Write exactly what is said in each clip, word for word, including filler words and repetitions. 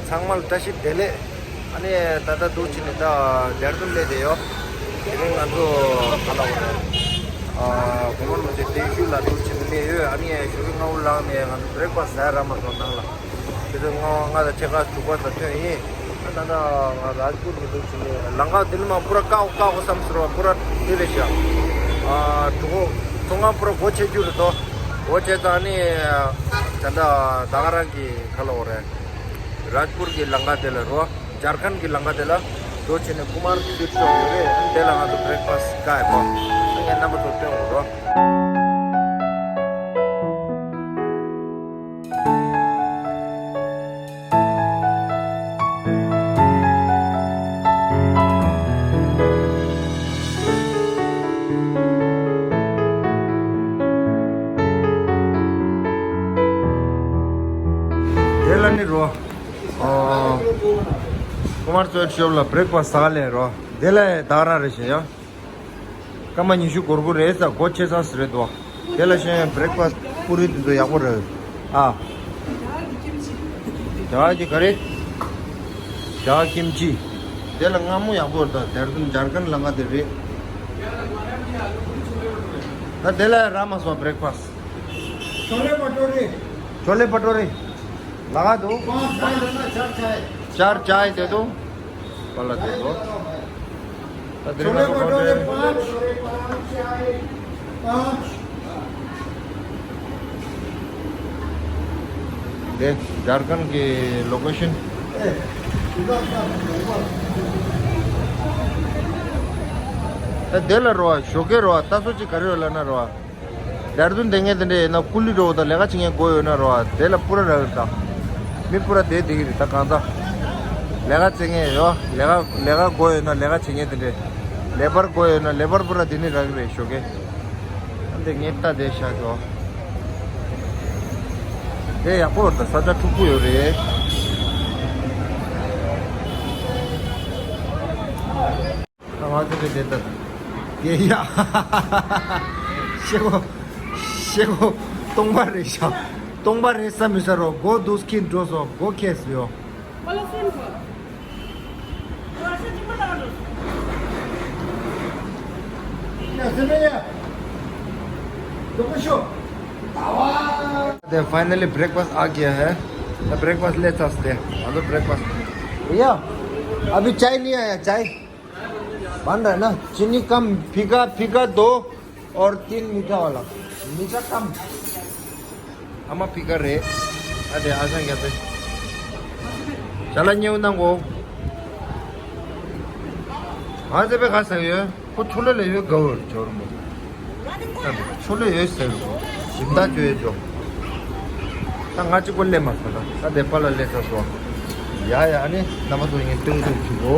ཚང་མ་ལ་བཀྲ་ཤིས་བདེ་ལེགས། ཨ་ནི་ད་ལྟ་འདུག་ཕྱིན་ནས་ད་ཌེར་ཌུན་སླེབས་བསྡད་ཡོད། དེ་རིང་ང་ཚོ་ག་ལ་འོ་རེད། ཨ་གོང་མ་མི་ཚེ་བརྟན་བཞུགས་ལ་འདུག་ཕྱིན་ནས་སླེབས་ཡོད། ཨ་ནི་ཞོགས་ཀས་སྔ་པོ་ལངས་ནས་ང་ཚོ་བྷི་རེག་ཕ་སི་ཟ་རག་མ་སོང་ནང་ལ། དེ་ཚོ་ལྔ་པ་ལྔ་དང་ཕྱེད་ཀ་དྲུག་པ་ཙམ་ཐོན་ཡིན། ད་ལྟ་ང་རཱཇ་པུར་གྱི་འདུག་ཕྱིན་ནས་ལམ་ཁ་འདི་ནས་མར་པུ་ར་བཀག་བཀག་དགོས་བསམ་ཟེར་བ་པུ་ར་དེ་རེད་ཤག་ཨ་གྲོད་ཁོག་ཚོང་ཁང་པུ་ར་སྒོ་ཕྱེ་རྒྱུ་རེད་དོ། སྒོ་ཕྱེ་ཙང་ནི་ད་ལྟ་ད་ག་རང་གི་ག་ལ་འོ་རེད། རཱཇ་པུར་གྱི་ལམ་ཁ་དེ་ལ་རོ། ཇར་ཁན་གྱི་ལམ་ཁ་དེ་ལ་འགྲོ་བྱས་ནས་ཀུ་མར་སུའིཊ་ཤོབ་ཡོད་རེད། དེ་ལ་ང་ཚོ་བྷི་རེག་ཕ་སི་བཀག་ཡོད་པ། ངས་རྣམ་པ་ཚོ་སྟོན་དགོས་རོ། དེ་ལ་ནི་རོ། ཨོ། ཀུ་མར་སུའིཊ་ཤོབ་ལ་བྷི་རེག་ཕ་སི་ཟ་ལས་རོ། དེ་ལ་ད་ག་རང་རེད་ཤག་ཡ། སྐར་མ་ཉི་ཤུ་འགོར་དགོས་རེད་ས། སྒོ་ཕྱེ་ཚར་ཟེར་རེད་དོ། དེ་ལ་ཤེས་བྷི་རེག་ཕ་སི་པུ་རི་དེ་ཚོ་ཡག་པོ་རེད། ཨ། ཇ་གི་ག་རེ། ཇ་ཀིམ་ཅི། དེ་ལ་མངར་མོ་ཡག་པོ་རེད། ད་ཌེར་ཌུན་ཇར་ཁན་ལམ་ཁ་དེ་རེད། ད་དེ་ལ་རག་མ་སོང་བྷི་རེག་ཕ་སི། छोले भटूरे। छोले भटूरे लगा दो। पाँच, पाँच ना, चार चाय। चार चाय दे दो। वाला दे दो। छोले भटूरे पाँच, पाँच। དེ་ཇར་ཁན་གྱི་ལོ་ཀེ་ཤན། ད་དེ་ལ་རོ་ཞོགས་ཀས་རོ་ད་སོ་ཅིག་ག་རེ་ཡོད་ལབ་ན་རོ། ཌེར་ཌུན་དེ་ངས་དེ་འདྲས་ཡིན་ན་ཀུ་ལི་འགྲོ་བ་དང་ལས་ཀ་བྱེད་མཁན་དགོས་ཡོད་ན་རོ། དེ་ལ་པུ་ར་རག་གི་རེད་ད། མི་པུ་ར་དེ་བསྡད་ཀྱི་རེད་ད་གང་ལྟར། ལས་ཀ་བྱེད་མཁན་ཡོད། ལས་ཀ་ལས་ཀ་དགོས་ཡོད་ན་ལས་ཀ་བྱེད་མཁན་དེ་འདྲས། ལེ་པར་དགོས་ཡོད་ན་ལེ་པར་པུ་ར་དེ་ནི་རག་གི་རེད་ཞོགས་ཀས། ཨ་འདི་ངས་ལྟ་དེ་བཞག་གོ། དེ་ཡག་པོ་རེད་ད། ས་ཆ་འཁྲུག་པོ་ཡོད་རེད། ང་ཚོ་གི་དེ་ལྟ་དེ་ཡ། ཤེ་གོ་ཤེ་གོ་སྟོང་པ་རེད་ཤག་སྟོང་པ་རེད་ས་མི་ས་རོ། སྒོ་རྡུགས་ཀྱིན་འགྲོ་སོང་། སྒོ་ཁེས་ཡོ། तो फाइनली ब्रेकफास्ट आ गया है। तो ब्रेकफास्ट ले सकते हैं। हम लोग ब्रेकफास्ट। भैया, अभी चाय नहीं आया, चाय बन रहा है ना? चीनी कम, फीका, फीका दो और तीन मीठा वाला। मीठा कम। ཨ་མ་ཕི་ཀ་རེད། ཨ་དེ་ཨ་ཞང་རྒྱབ་པས། ཞལ་ལག་མཉེས་པོ་གནང་གོ། ང་ཚེ་པའི་ག་ཟེར་ཡོད། ཁོ་ཆོ་ལེ་ལེ་ཡོད་དགའ་བོར་འབྱོར་མོ། ཨ་དེ་ཆོ་ལེ་ཡོད་ཟེར་གོ། ཞིམ་ཐག་ཆོད་ཡོད་འཇོག་ད་ང་གཅིག་པོ་སླེབས་མ་སོང་ད། ད་དེ་པཱ་ལགས་སླེབས་ཚར་སོང་། ཡ་ཡ་ཨ་ནི་རྣམ་པ་ཚོ་ངས་སྟོན་སྟོན་བྱེད་གོ།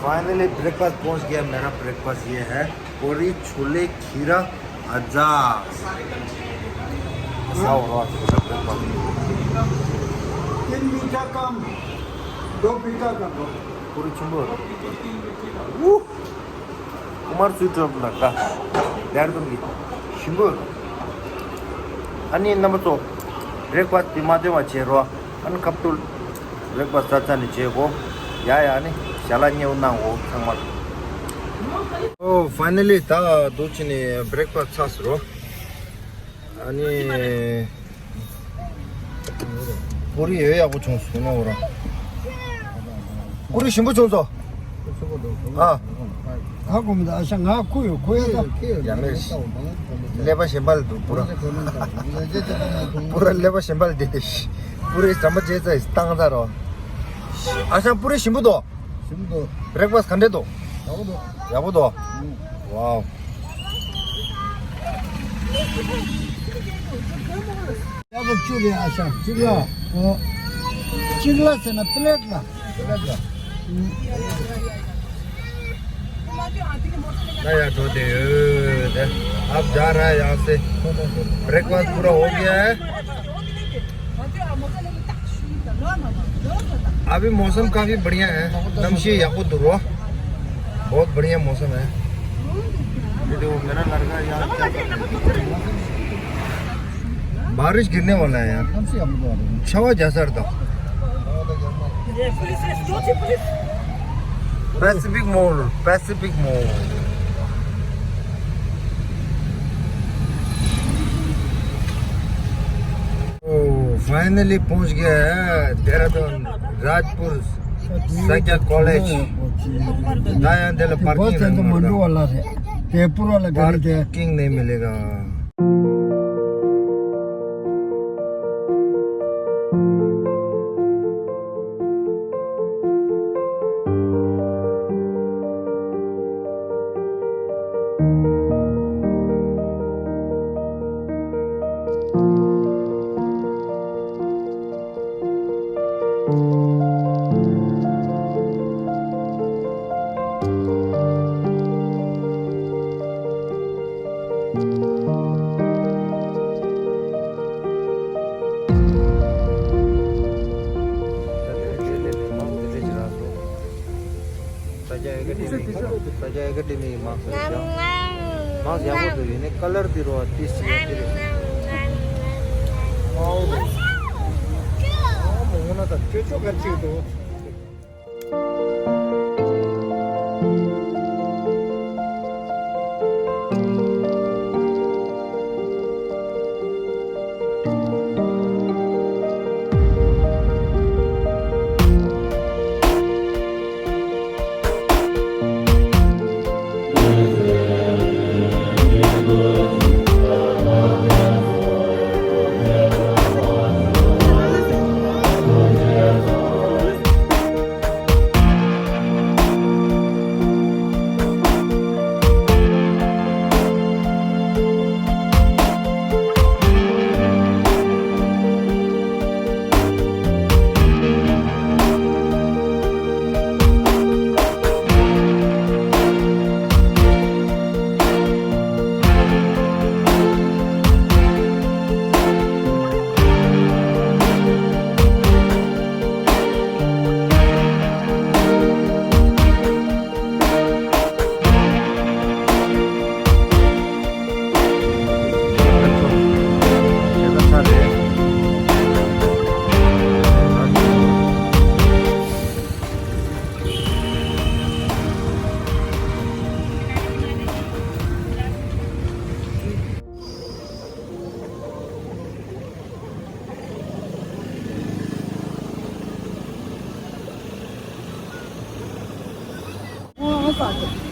फाइनली ब्रेकफास्ट पहुंच गया। मेरा ब्रेकफास्ट ये है, पूरी, छोले, खीरा, अचार। ऐसा हो रहा है ब्रेकफास्ट। तीन मीठा कम, दो फीका कम। पूरी छुंबो। ऊ। कुमार स्वीट शॉप लगा। देहरादून की। ཞིམ་པོ། ཨ་ནི་རྣམ་པ་ཚོ། བྷི་རེག་ཕ་སི་དེ་མ་སྟོན་པ་བྱེད་རོགས། ཨ་ནི་ཁ་ཐུག་བྷི་རེག་ཕ་སི་ཚ་ཚ་ནས་བྱེད་གོ། ཡ་ཡ་ནི་ཞལ་ལག་མཉེས་པོ་གནང་གོ་ཚང་མར། ཨོ་ཕའི་ནལ་ལི་ད་འདུག་ཕྱིན་ནས་བྷི་རེག་ཕ་སི་ཚར་སོང་། ཨ་ནི། ཀུ་རི་ཡོད་ཡག་པོ་བྱུང་སོང་ན་འོ་ར། ཀུ་རི་ཞིམ་པོ་བྱུང་སོང་། ཨ། ཨ་ཁུ་མི་ད་ཨ་ཤ་ང་ཁུ་ཡོད་ཁུ་ཡོད་ད། ཡ་མེད། ཀླད་པ་གཞན་པ་ལ་འདུག་པུ་ར། པུ་ར་ཀླད་པ་གཞན་པ་ལ་བསྡད་དེ། པུ་རའི་ཟམ་པ་བརྗེད་ཚར་བཏང་ཚར་རོ། ཨ་ཤ་པུ་རི་ཞིམ་པོ་འདུག་ཞིམ་པོ་འདུག་བྷི་རེག་ཕ་སི་ག་འདྲས་འདུག་ཡག་པོ་འདུག་ཡག་པོ་འདུག་ཝའོ། ཡག་པོ་བཅུག་རེད་ཨ་ཤ་གཅིག་ལ། ཨོ། གཅིག་ལ་ཟེར་ན་པི་ལེཊ་ལ། པི་ལེཊ་ལ། ད་ཡར་འགྲོ་བསྡད་ཡོད་དེ། आप जा रहा है यहाँ से। ब्रेकफास्ट पूरा हो गया है। अभी मौसम काफी बढ़िया है। नमशी याकू दुरो। बहुत बढ़िया मौसम है। ये देखो, मेरा लड़का यहाँ क्या कर रहा है? बारिश गिरने वाला है यार। कम से कम तो। छवा जा सर तो। Pacific Mall, Pacific Mall. ओ, फाइनली पहुंच गया है देहरादून, राजपुर, साक्या कॉलेज। दायां दिल बस पार्किंग स्टैंड तो रहने मंडू वाला। वाला है। पेपर वाला गाड़ी दे। पार्किंग नहीं मिलेगा। ས་སྐྱ་ཨེ་ཀ་ཌེ་མི། ས་སྐྱ་ཨེ་ཀ་ཌེ་མི་མཱསྐ་ཡག་མཱསྐ་ཡག་པོ་འདུག་ཡིན་ནའི་ཀ་ལར་འདི་རུ་ཏིས་ཡག་གི་རེད། དམར་པོ་འདུག་དམར་པོ་འོ་ན་ད་ཁྱོད་ཆོ་ག་ཅིག་འདུག་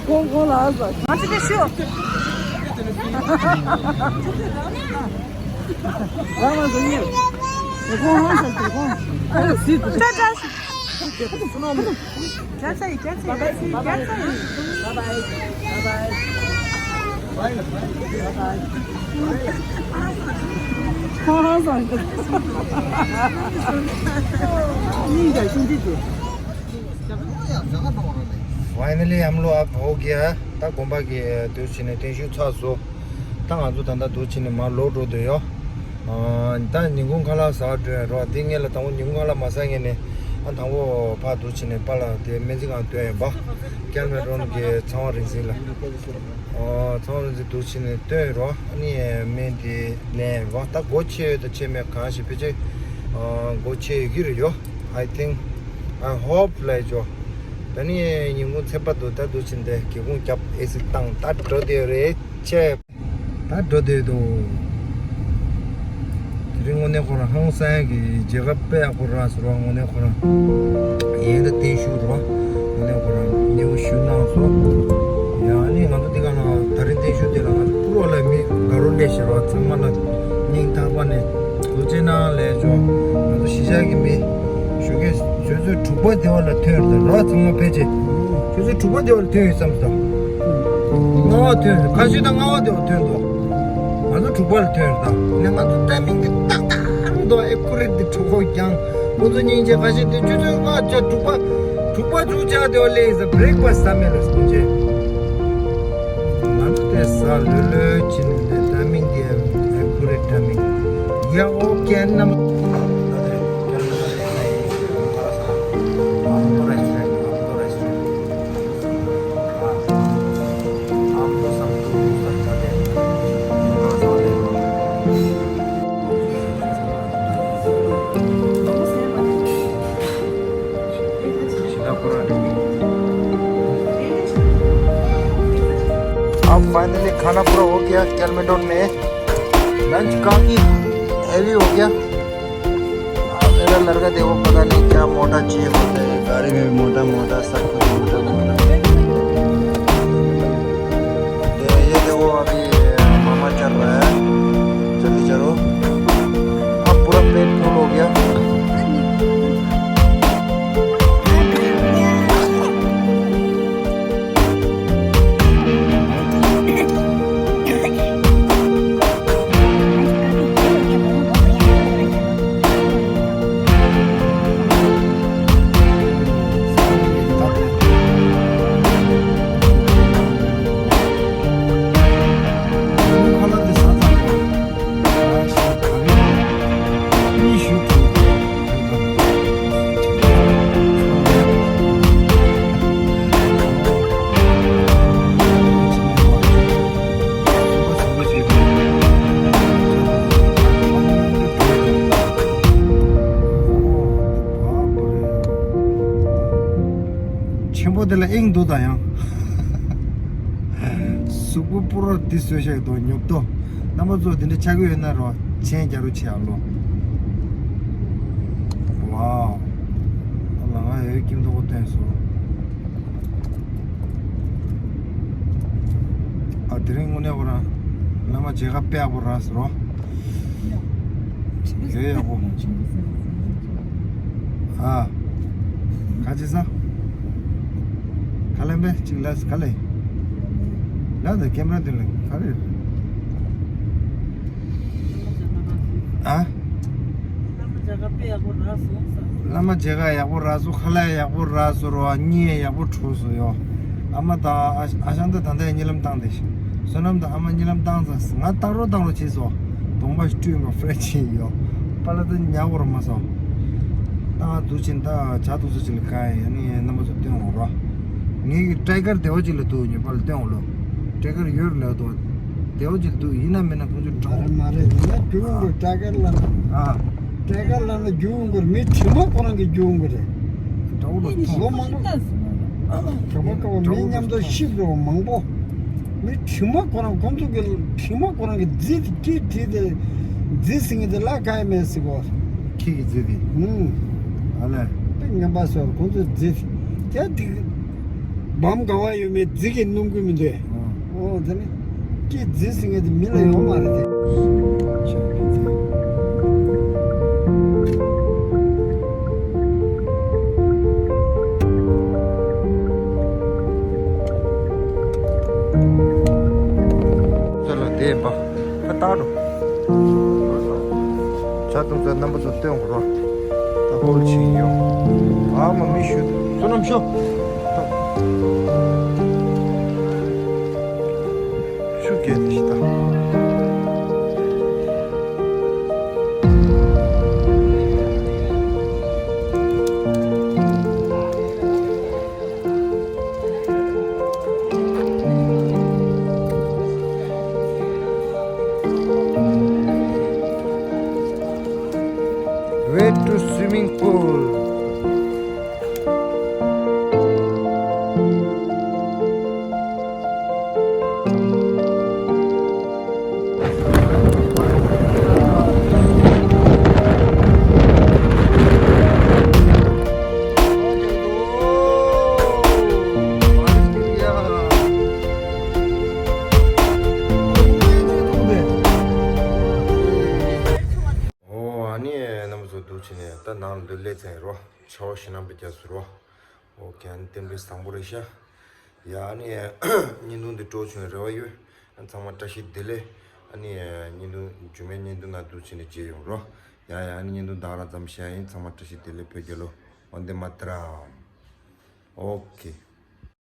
ཁོང་ཁོང་ལ་ཟ། ང་ཚོ་དེ་ཤོག་རང་ལ་ཟ་ཉེ། ཁོང་ཧང་སང་ཁོང་ཨ་ལ་སི་ཏུ། ཏ་ཏ། རྒྱ་ཚ་ཡི་རྒྱ་ཚ་ཡི་རྒྱ་ཚ་ཡི། ཁོང་ཧང་སང་ཁོང་སྙིང་རྗེ་ཞིང་ཆེ་དེ། Finally, हम लोग अब हो गया। ད་དགོན་པ་གི་འདུག་བྱས་ནས་བརྟན་བཞུགས་ཚར་སོང་། ད་ང་ཚོ་ད་ལྟ་འདུག་བྱས་ནས་མར་ལོག་འགྲོ་འདོད་ཡོད། ཨ། ད་ཉིན་གུང་ཁ་ལག་ཟ་འགྲོ་ཡ་རོ། འདི་སྔོན་ལ་དང་པོ་ཉིན་གུང་ཁ་ལག་མ་ཟ་སྔོན་ནས་ཨ་དང་པོ་ཕར་འདུག་བྱས་ནས་པཱ་ལགས་དེ་སྨན་རྩིས་ཁང་སྟོན་ཡོད་པ། ཀལ་མེ་ཌོན་གྱི་ཚངས་དབང་རིག་འཛིན་ལགས། ཨོ། ཚང་མ་འདུག་བྱས་ནས་སྟོན་རོགས། ཨ་ནི་སྨན་དེ་ལེན་རོགས། ད་སྒོ་ཕྱེ་ཡོད་དང་ཕྱེ་མེད་གང་ཞིག་ཕལ་ཆེར་ཨ་སྒོ་ཕྱེ་ཡོད་ཀྱི་རེད་ཡོ། I think, I hope ལབ་ཡོད། ད་ནི་ཉིན་གུང་ཚེ་པ་འདུག་ད་འདུག་བྱས་ནས་སྒེའུ་ཁུང་རྒྱབ་ཨེ་སི་བཏང་ད་འགྲོ་བསྡད་རེད་ཆེ། ད་འགྲོ་བསྡད་འདུག་དེ་རིང་དངོས་གནས་ཁོ་རང་ཧང་སང་གི་མཇལ་ཁ་དཔེ་ཡག་པོ་རག་སོང་ར། དངོས་གནས་ཁོ་རང་ཡིན་ད་བརྟན་བཞུགས་རོ། དངོས་གནས་ཁོ་རང་མཉེས་པོ་ཞུ་གནང་སོང་། ཡང་ནི་ང་ཚོ་འདི་ག་ལ་ད་རིང་བརྟན་བཞུགས་དེ་ལ་ང་ཚོ་ཕུར་བ་ལ་མི་དགའ་རོགས་ལས་བྱེད་རོགས། ཚང་མ་ལ་སྙིང་ཐག་པ་ནས་ཐུགས་རྗེ་གནང་ལས་བྱོས། ང་ཚོ་གཞིས་ཆགས་ཀྱི་མི་ཞོགས་ཀས་ཆུ་ཚོད་དྲུག་པ་དེ་བ་ལ་ཐོན་རེད་རོགས། ཚང་མ་ཕལ་ཆེར་ཆུ་ཚོད་དྲུག་པ་དེ་བ་ལ་ཐོན་ཡོད་བསམ་སོང་། ལྔ་པ་ཐོན་རེད། ཁ་ཤས་ད་ལྔ་པ་དེ་བ་ཐོན་འདུག་ང་ཚོ་དྲུག་པ་ལ་ཐོན་རེད་ད། ནས་ང་ཚོ་ཊའི་མིང་དེ་ཏག་ཏག་རུ་འདུག་ཨེ་ཁུ་རེད་དེ་གྲོགས་པོ་ཀྱང་ཁོང་ཚོ་སྙིང་རྗེ། ཁ་ཤས་དེ་ཆུ་ཚོད་ལྔ་བཅུ་དྲུག་པ་དྲུག་པ་དྲུག་བཅུ་དེ་བ་སླེབས་ཡིན་ས་བྷི་རེག་ཕ་སི་ཟ་མེད་ལ་སྙིང་རྗེ། ང་ཚོ་དེ་ཟ་ལྷོད་ལྷོད་ཕྱིན་ནས་དེ་ཊའི་མིང་དེ་ཨེ་ཁུ་རེད་ཊའི་མིང་ཡ། ཨོ་ཀེ་ནམ། फाइनली खाना पूरा हो गया कैलमेडोन में। लंच काफ़ी हैवी हो गया। अब मेरा लड़का देखो, पता नहीं क्या मोटा चीज़ होता है, गाड़ी में भी मोटा मोटा, सब कुछ मोटा मोटा। तो ये देखो, अभी मामा चल रहा है, जल्दी चलो। अब पूरा पेट फुल हो गया। ཆེན་པོ་དེ་ལ་ཨིང་འདུག་ད་ཡང་། གཟུགས་པོ་པུ་རོ་འདི་བཟོས་ཤག་དོ་ཉོབ་ཏོ། རྣམ་པ་ཚོ་འདི་འདྲ་ཆགས་ཀྱི་ཡོད་ན་རོ། མཆན་རྒྱག་རོགས་བྱེད་ཨ་ལོ། ཝའོ། ད་ལ་ང་ཡོད་ཀྱིན་མདོག་པོ་བསྟན་སོང་། ཨ་དེ་རིང་དངོས་གནས་ཁོ་རང་བླ་མ་མཇལ་ཁ་དཔེ་ཡག་པོ་རག་སོང་རོ། ཡོད་ཡག་པོ། ཨ། ག་ཅི་ས། ག་ལེན་པས་ཅིག་ལས་ག་ལེ། ལ་ད་ཀེམ་ར་དེ་ལ་ག་རེ། ཨ། བླ་མ་མཇལ་ཁ་ཡག་པོ་རག་སོང་། ཁ་ལག་ཡག་པོ་རག་སོང་རོ། གཉིད་ཡག་པོ་འཁྲུགས་སོང་ཡོ། ཨ་མ་དང་ཨ་ཨ་ཞང་ད་ད་ལྟ་གཉིད་ལམ་བཏང་དེ། བསོད་ནམས་དང་ཨ་མ་གཉིད་ལམ་བཏང་ཙང་ང་བཏང་རོགས་བཏང་རོགས་བྱས་སོ། གདོང་པ་བཀྲུས་མ་ཕྲད་ཕྱིན་ཡོ། པ་ལ་ད་ཉག་པོ་ར་མ་སོང་། ད་ང་འདུག་ཕྱིན་ད་ཇ་འདུག་ཚོ་ཅིག་ལ་ག་ཡ་ནི་རྣམ་པ་ཚོ་སྟོན་འོང་རོ། ངེད་ཀྱི་ཊའི་གར་བདེ་བ་ཅིག་ལ་འདུག་ཉོས་པ་ལ་སྟོན་འོང་ལོ། ཊའི་གར་ཡོད་རེད་ལ་འདུག་བདེ་བ་ཅིག་འདུག་ཡིན་ན་མིན་ན་ཁོང་ཚོ་མ་རེད་མ་རེད་ཡིན་ན་རྒྱུ་ཡོང་གི་ཊའི་གར་ལ་ན། ཨ། ཊའི་གར་ལ་ན་རྒྱུ་ཡོང་གི་རེད། མི་དྲི་མ་ཁོ་རང་གི་རྒྱུ་ཡོང་གི་རེད། འདྲ་བོ་ལ་མཐོང་། ལོ་མང་པོ། ག་པ་ག་པ་མི་མཉམ་དུ་ཤི་འགྲོ་བ་མང་པོ། མི་དྲི་མ་ཁོ་རང་ཁོང་ཚོ་གི་དྲི་མ་ཁོ་རང་གི་རྫི་དེ་སྐྱིད་དྲི་དེ་རྫི་ཟིན་གི་དེ་ལ་ག་ཡ་མེད་ཟེར་གོ། ཁྱི་གི་རྫི་དེ། ཧུམ། ཨ་ལས། དཔེ་ངན་པ་ཟེར་ཁོང་ཚོ་རྫི་དེ་དེ་བམ་ག་བ་ཡོད་མེད་རྫི་གི་སྣུམ་གི་མི་འདུག་ཨོ་དེ་ནི་ཀྱི་རྫི་ཟིན་ངེས་དེ་མི་ལ་ཡོང་མ་རེད་དེ། ཚོ་ལ་དེ་འབའ་ད་ལྟ་རུ། ཇ་འཐུང་ས་རྣམ་པ་ཚོ་སྟོན་དགོས་རོ། ད་ཧོལ་ཕྱིན་ཡོང་། ཨ་མ་མི་ཞུ། བསོད་ནམས་ཤོག་ཆུ་སྐྱེས་ཏེ་ཤི་ད། Way to swimming pool. ཨོ་ཨ་ནི་རྣམ་པ་ཚོ་འདུག་བྱས་ནས་ད་ནང་ལ་འདུག་སླེབས་ཚར་རོ། ཆར་པ་ཞེད་སྣང་བྱས་སོང་རོ། ཨོ་ཁེ། ཨ་ནི་རྟེན་འབྲེལ་བཟང་པོ་རེད་ཤག་ཡ་ཨ་ནི་བརྙན་ཐུང་འདི་སྤྲོ་བྱུང་རེ་བ་ཡོད། ཨ་ཚང་མ་བཀྲ་ཤིས་བདེ་ལེགས། ཨ་ནི་བརྙན་ཐུང་རྒྱུས་མེད་བརྙན་ཐུང་ནང་འདུག་བྱས་ནས་མཇལ་ཡོང་རོ། ཡ་ཡ་ཨ་ནི་བརྙན་ཐུང་ད་ག་རང་ཙམ་བཤད་ཡིན། ཚང་མ་བཀྲ་ཤིས་བདེ་ལེགས། བོད་རྒྱལ་ལོ། ཝན་དེ་མ་ཏྲམ། ཨོ་ཁེ།